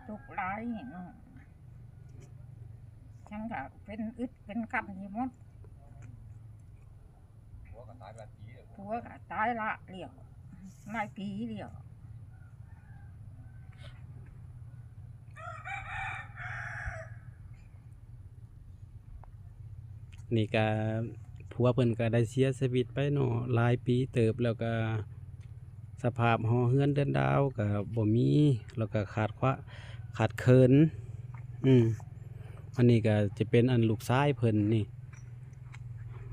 ທຸກຫຼາຍເນາະ ຈັ່ງກະເປັນອຶດເປັນກຳຢູ່ໝົດ. ຜົວກະຕາຍຫຼາຍປີແລ້ວ ຜົວກະຕາຍລະແລ້ວ ຫຼາຍປີແລ້ວ. ນີ້ກະ ຜົວເພິ່ນກະໄດ້ເສຍຊີວິດໄປເນາະ ຫຼາຍປີເຕີບແລ້ວ ກະສະພາບຫໍເຮືອນເຮືອນດາວກະບໍ່ມີ ແລ້ວກະຂາດຂວາ ຂາດເຂີນ. ອືມ ອັນນີ້ກະຈະເປັນອັນລູກຊາຍເພິ່ນນີ້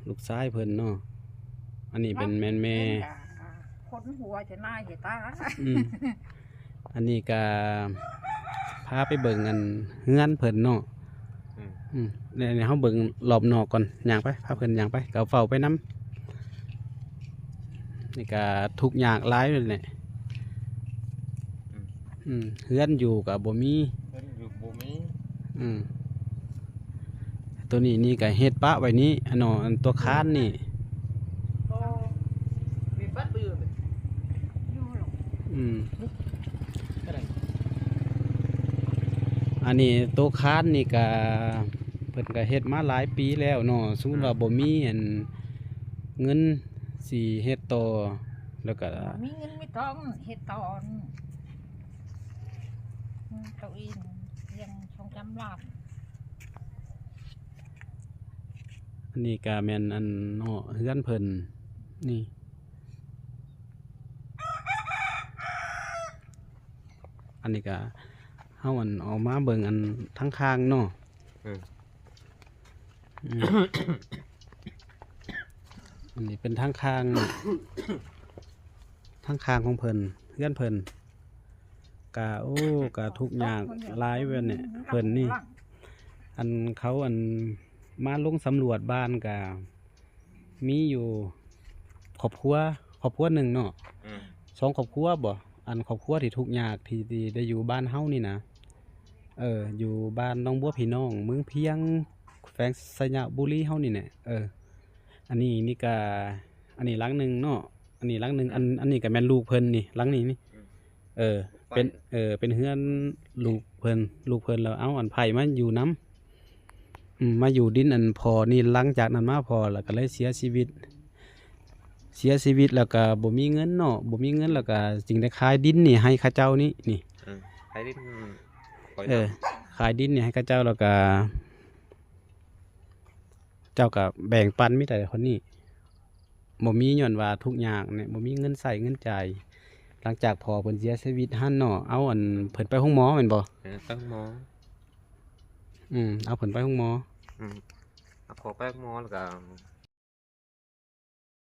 ລູກຊາຍເພິ່ນເນາະ. ອັນນີ້ເປັນແມ່ນແມ່ ຄົນຫົວຈະນາຍເຫດຕາ. ອືມ ອັນນີ້ກະພາໄປເບິ່ງອັນເຮືອນເພິ່ນເນາະ. ອືມ ອືມ ນີ້ ນີ້ເຮົາເບິ່ງລອບນອກກ່ອນ ຍ່າງໄປ ພາເພິ່ນຍ່າງໄປ ກະເຝົ້າໄປນຳ. ນີ້ກະທຸກຍາກຫຼາຍແຫຼະ. ອືມ ອືມ ເຮືອນຢູ່ກະບໍ່ມີ ເຮືອນຢູ່ບໍ່ມີ. ອືມ ໂຕນີ້ນີ້ກະເຮັດປະໄວ້ນີ້ ອັນເນາະ ອັນຕົວຄານນີ້. ອືມ ອັນນີ້ໂຕຄານນີ້ກະ ເພິ່ນກະເຮັດມາຫຼາຍປີແລ້ວເນາະ. ສົມມຸດວ່າ ອືມ ບໍ່ມີອັນເງິນຊິເຮັດຕໍ່ ແລ້ວກະ ບໍ່ມີເງິນມີທອງເຮັດຕໍ່ ໂຕເອງ ລ້ຽງສອງສາມຫຼານ. ອັນນີ້ກະແມ່ນອັນເນາະ ເຮືອນເພິ່ນນີ້ ອັນນີ້ກະເຮົາອັນເອົາມາເບິ່ງອັນທາງຂ້າງເນາະ. ເອີ ອືມ ອັນນີ້ເປັນທາງຂ້າງເນາະ ທາງຂ້າງຂອງເພິ່ນ ເຮືອນເພິ່ນ ກະ ໂອ້ ກະທຸກຍາກຫຼາຍແບບນີ້ ເພິ່ນນີ້ ອັນເຂົາອັນມາລົງສຳຫຼວດບ້ານກະມີຢູ່ຄອບຄົວ ຄອບຄົວໜຶ່ງເນາະ. ອືມ ສອງຄອບຄົວບໍ ອັນຄອບຄົວທີ່ທຸກຍາກທີ່ ທີ່ໄດ້ຢູ່ບ້ານເຮົານີ້ນະ. ເອີ ຢູ່ບ້ານໜອງບົວພີ່ນ້ອງ ເມືອງພຽງ ແຂວງໄຊຍະບູລີເຮົານີ້ແຫຼະ. ເອີ ອັນນີ້ນີ້ກະ ອັນນີ້ຫຼັງໜຶ່ງເນາະ ອັນນີ້ຫຼັງໜຶ່ງ ອັນ ອັນນີ້ກະແມ່ນລູກເພິ່ນນີ້ ຫຼັງນີ້ນີ້. ອືມ ເອີ ເປັນ ເອີ ເປັນເຮືອນລູກເພິ່ນ ລູກເພິ່ນແລ້ວເອົາອັນໃຜມາຢູ່ນຳ. ອືມ ມາຢູ່ດິນອັນພໍ່ນີ້ ຫຼັງຈາກນັ້ນມາພໍ່ລະກະເລີຍເສຍຊີວິດ ເສຍຊີວິດແລ້ວກະບໍ່ມີເງິນເນາະ ບໍ່ມີເງິນແລ້ວກະຈຶ່ງໄດ້ຂາຍດິນນີ້ໃຫ້ເຂົາເຈົ້ານີ້ ນີ້. ເອີ ຂາຍດິນ ເອີ ຂາຍດິນນີ້ໃຫ້ເຂົາເຈົ້າແລ້ວກະ ເຈົ້າກະແບ່ງປັນມີແຕ່ຄົນນີ້ ບໍ່ມີ ຍ້ອນວ່າທຸກຍາກນີ້ ບໍ່ມີເງິນໃຊ້ເງິນຈ່າຍ. ຫຼັງຈາກພໍ່ເພິ່ນເສຍຊີວິດຫັ້ນເນາະ ເອົາອັນເພິ່ນໄປໂຮງໝໍແມ່ນບໍ່? ເອີ ໄປໂຮງໝໍ. ອືມ ເອົາເພິ່ນໄປໂຮງໝໍ. ອືມ ເອົາພໍ່ໄປໂຮງໝໍແລ້ວກະ